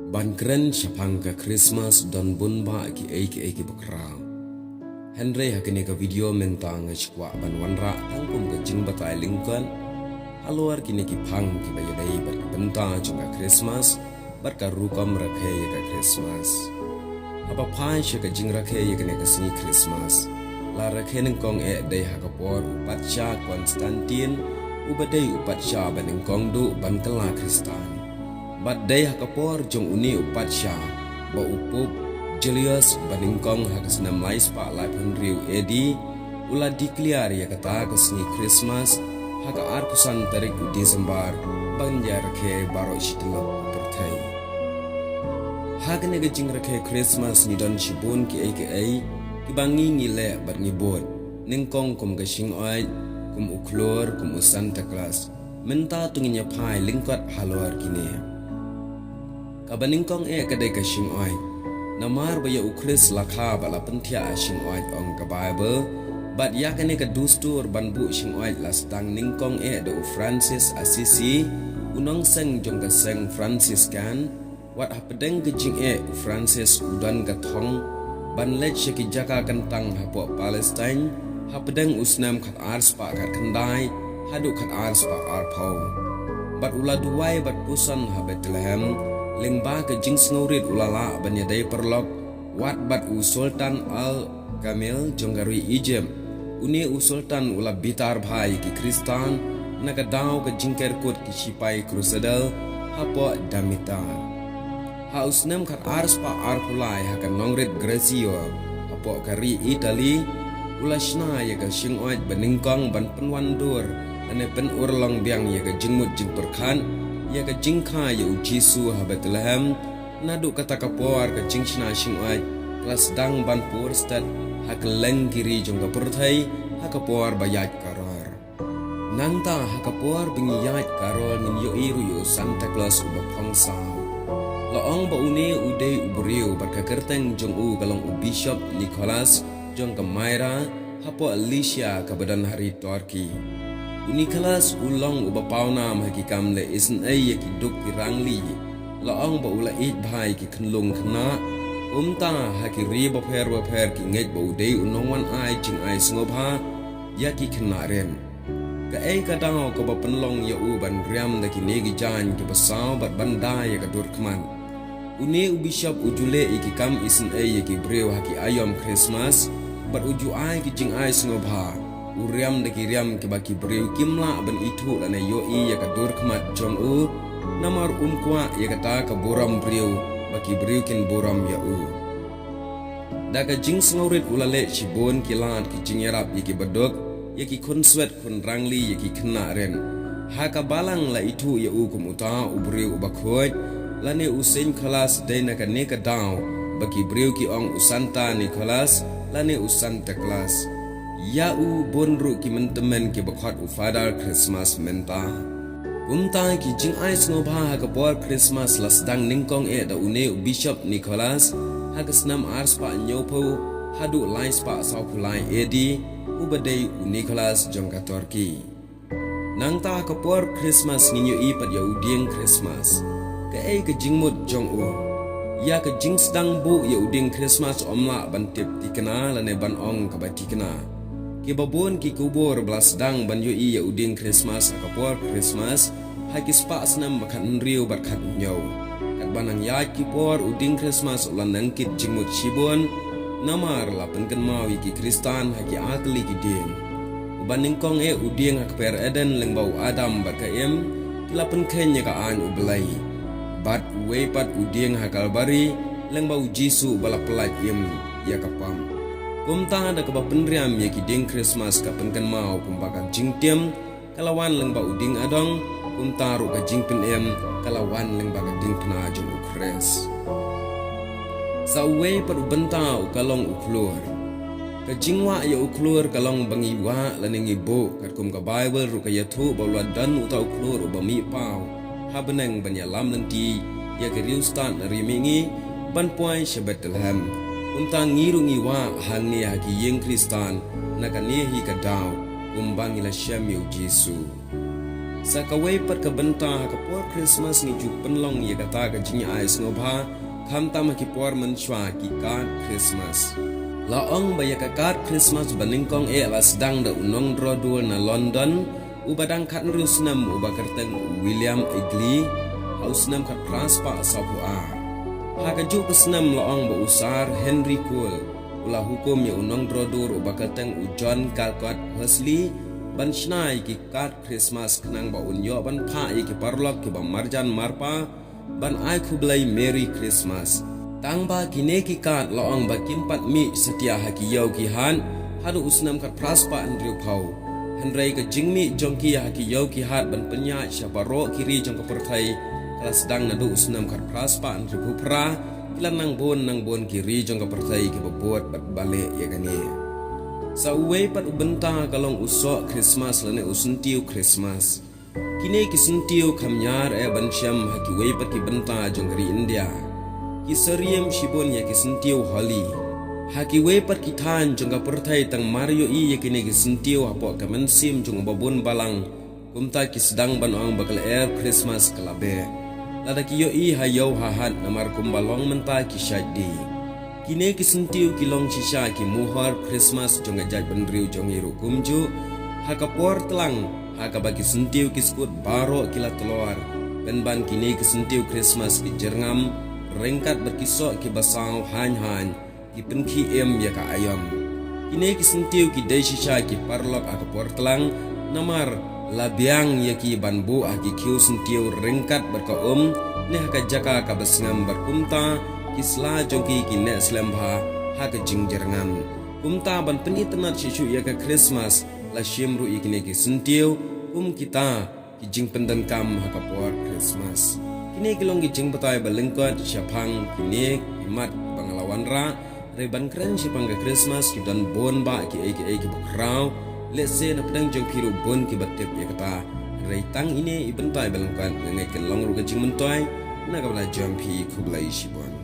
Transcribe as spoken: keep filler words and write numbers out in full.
Ban kren shaphang ka Christmas don bun bah kiei kiei kiba khraw. Hynrei ha kane ka video mynta nga sngewkwah ban wanrah tang kum ka jingbatai lyngkot halor kine ki phang kiba ïadei bad ka bynta jong ka Christmas bad ka rukom rakhe ïa ka Christmas. Haba phai sha ka jingrakhe ïa kane ka sngi Christmas, la rakhe nyngkong eh dei ha ka por u Patsha Constantine, uba dei u patsha ba nyngkong duh ban kylla Khristan. Bad dei ha ka por jong une u patsha ba u Pope Julius ba nyngkong ha ka snem lai spah laiphew hynriew A D u la declare ïa kata ka sngi Christmas ha ka arphew san tarik u December ban ïa rakhe baroh shi tylli ki pyrthei. Ha kane ka jingrakhe Christmas ngi don shibun kiei kiei kiba ngi ngi leh bad ngi bud, nyngkong kum ka shingoit, kum u khlur, kum u Santa Claus. Mynta to ngin ïa phai lyngkot halor kine. Kaba nyngkong eh ka dei ka shingoit. Namar ba ïa u Khrist la kha bad la pynthiah ha shingoit ong ka Baibl. Bad ïa kane ka dustur ban buh shingoit la sdang nyngkong eh da u Francis Assisi, u nongseng jong ka seng Franciscan. Wat hapdeng ka jingeh u Francis u don ka thong ban leit sha ki jaka kyntang hapoh Palestine hapdeng u snem khat ar spah khat khyndai haduh khat ar spah arphew. Bad u la duwai bad puson ha Bethlehem lyngba ka jingsngewrit u la lah ban ïadei paralok wat bad u Sultan Al Kamil jong ka ri Egypt. Une u sultan u la bitar bha ïa ki Khristan na ka daw ka jingker kut ki shipai Crusader hapoh Damietta. Ha u snem khat ar spah arphew lai ha ka nongrit Grazio hapoh ka ri Italy, u la shna ïa ka shingoit ba nyngkong ban pynwandur lane pynurlong biang ïa ka jingmut jingpyrkhat ïa ka jingkha ïa u Jisu ha Bethlehem. Naduh kata ka por ka jingshna shingoit ka la sdang ban pur stet ha kylleng ki ri jong ka pyrthei ha ka por ba ïaid ka ror. Nangta ha ka por ba ngi ïaid ka ror ngin ïohi ruh ïa u Santa Claus uba phong saw. La ong ba une u dei u briew bad ka kyrteng jong u ka long u Bishop Nicholas jong ka Myra hapoh Lycia kaba don ha ri Turkey. U Nicholas u long uba pawnam ha ki kam leh isynei ïa ki duk ki rangli. La ong ba u la ïeit bha ïa ki khyllung khynnah. Kumta ha ki ri bapher bapher ki ngeit ba u dei u nongwan ai jingai sngewbha ïa ki khynnah rit. Kaei ka daw kaba pynlong ïa u ban riam da kine ki jaiñ kiba saw bad ban da ïa ka dur khmat? Une u bishop u ju leh ïa ki kam isynei ïa ki briew ha ki aïom Christmas bad u ju ai ki jingai sngewbha. U riam da ki riam kiba ki briew kim lah ban ithuh lane ïohi ïa ka dur khmat jong u, namar um kwah ïa kata ka burom briew ba ki briew kin burom ïa u. Da ka jingsngewrit u la leh shibun ki lad ki jingïarap ïa ki baduk, ïa ki khunswet khun rangli, ïa ki khynnah rit. Ha ka balang la ithuh ïa u kum uta u briew uba khuid, lane u Saint Nicholas. Dei na kane ka daw ba ki briew ki ong u Santa Nicholas lane u Santa Claus. Ïa u bun ruh ki myntymmen kiba khot u Father Christmas mynta. Kumta ki jingai sngewbha ha ka por Christmas la sdang nyngkong eh da une u Bishop Nicholas ha ka snem ar spah hynñiewphew haduh lai spah sawphew lai A D, uba dei u Nicholas jong ka Turkey. Nangta ha ka por Christmas ngin ïohi pat ïa u dieng Christmas. Kaei ka jingmut jong u? Ïa ka jingsdang buh ïa u dieng Christmas ym lah ban tip thikna lane ban ong kaba thikna. Kiba bun ki khubor ba la sdang ban ïohi ïa u dieng Christmas ha ka por Christmas ha ki spah snem ba khathynriew bad khathynñiew. Katba nang ïaid ki por u dieng Christmas u la nang kit jingmut shibun, namar la pynkynmaw ïa ki Khristan ha ki ar tylli ki dieng. Uba nyngkong eh u dieng ha kper Eden lyngba u Adam bad ka Im, ki la pynkheiñ ïa ka aiñ u Blei. Bad uwei pat u dieng ha Kalbari lyngba u Jisu uba la pyllait im ïa ka pop. Kumta da kaba pynriam ïa ki dieng Christmas ka pynkynmaw kumba ka jingtim ka la wan lyngba u dieng adong, kumta ruh ka jingpynim ka la wan lyngba ka diengphna jong u Khrist. Sa uwei pat u bynta u ka long u khlur. Ka jingwah ïa u khlur ka long ba ngi wah lane ngi buh, katkum ka Baibl ruh ka ïathuh ba u la don uta u khlur uba mih paw ha bneng ban ïalam lynti ïa ki riewstad na ri mihngi ban poi sha Bethlehem. Kumta ngi ruh ngi wah hangne ha ki ïing Khristan na kane hi ka daw kumba ngi la shem ïa u Jisu. Sa kawei pat ka bynta, ha ka por Christmas ngi ju pynlong ïa kata ka jingai sngewbha, khamtam ha ki por mynshuwa, ki card Christmas. La ong ba ïa ka card Christmas ba nyngkong eh la sdang da u nongdro dur na London, uba dang khathynriew snem, uba kyrteng u William Hinckley, ha u snem khatphra spah sawphew ar. Ha kajuh ka snem la ong ba u Sir Henry Cole u la hukum ïa u nongdro dur uba kyrteng u John Callcott Wesley ban shna ïa ki card Christmas khnang ba un ïoh ban phah ïa ki paralok kiba marjan marpa ban ai khublei Merry Christmas. Tang ba kine ki card la ong ba kim pat mih satia ha ki ïew ki hat haduh u snem khatphra spah hynriewphew. Hynrei ka jingmih jong ki ha ki ïew ki hat ban pynïaid sha baroh ki ri jong ka pyrthei ka la sdang naduh u snem khatphra spah hynriewphew phra. Ki la nang bun nang bun ki ri jong ka pyrthei kiba bud bad ba leh ïa kane. Sa uwei pat u bynta ka long u soh Christmas lane u syntiew Christmas. Kine ki syntiew kham ñiar eh ban shem ha kiwei pat ki bynta jong ka ri India. Ki syriem shibun ïa ki syntiew holi. Ha kiwei pat ki thaiñ jong ka pyrthei tang mar ïohi ïa kine ki syntiew hapoh ka mynsiem jong uba bun balang, kumta ki sdang ban ong ba ka lyer Christmas ka la beh. Lada ki ïohi ha ïew ha hat namar kumba long mynta ki shait die. Kine ki syntiew ki long shisha ki muhor Christmas jong ka jaitbynriew jong ngi ruh kumjuh. Ha ka por tlang, ha kaba ki syntiew ki skud baroh ki la tlor, pynban kine ki syntiew Christmas ki jyrngam ryngkat bad ki soh kiba saw haiñ haiñ, ki pynkhie im ïa ka aïom. Kine ki syntiew ki dei shisha ki paralok ha ka por tlang, namar la biang ïa ki ban buh ha ki khiew syntiew ryngkat bad ka um, ne ha ka jaka kaba sngem, bad kumta ki sla jong ki ki neh slem bha ha ka jingjyrngam. Kumta ban pynitynnad shuh shuh ïa ka Christmas, la shim ruh ïa kine ki syntiew kum kita ki jingpyndonkam ha ka por Christmas. Kine ki long ki jingbatai ba lyngkot shaphang kine ki mat ba nga la wanrah. Hynrei ban kren shaphang ka Christmas ki don bun bah kiei kiei kiba khraw. Lehse na pdeng jong phi ruh bun kiba tip ïa kata. Hynrei tang ine i bynta iba lyngkot, nga ngeit kan long ruh ka jingmyntoi na ka bynta jong phi. Khublei shibun.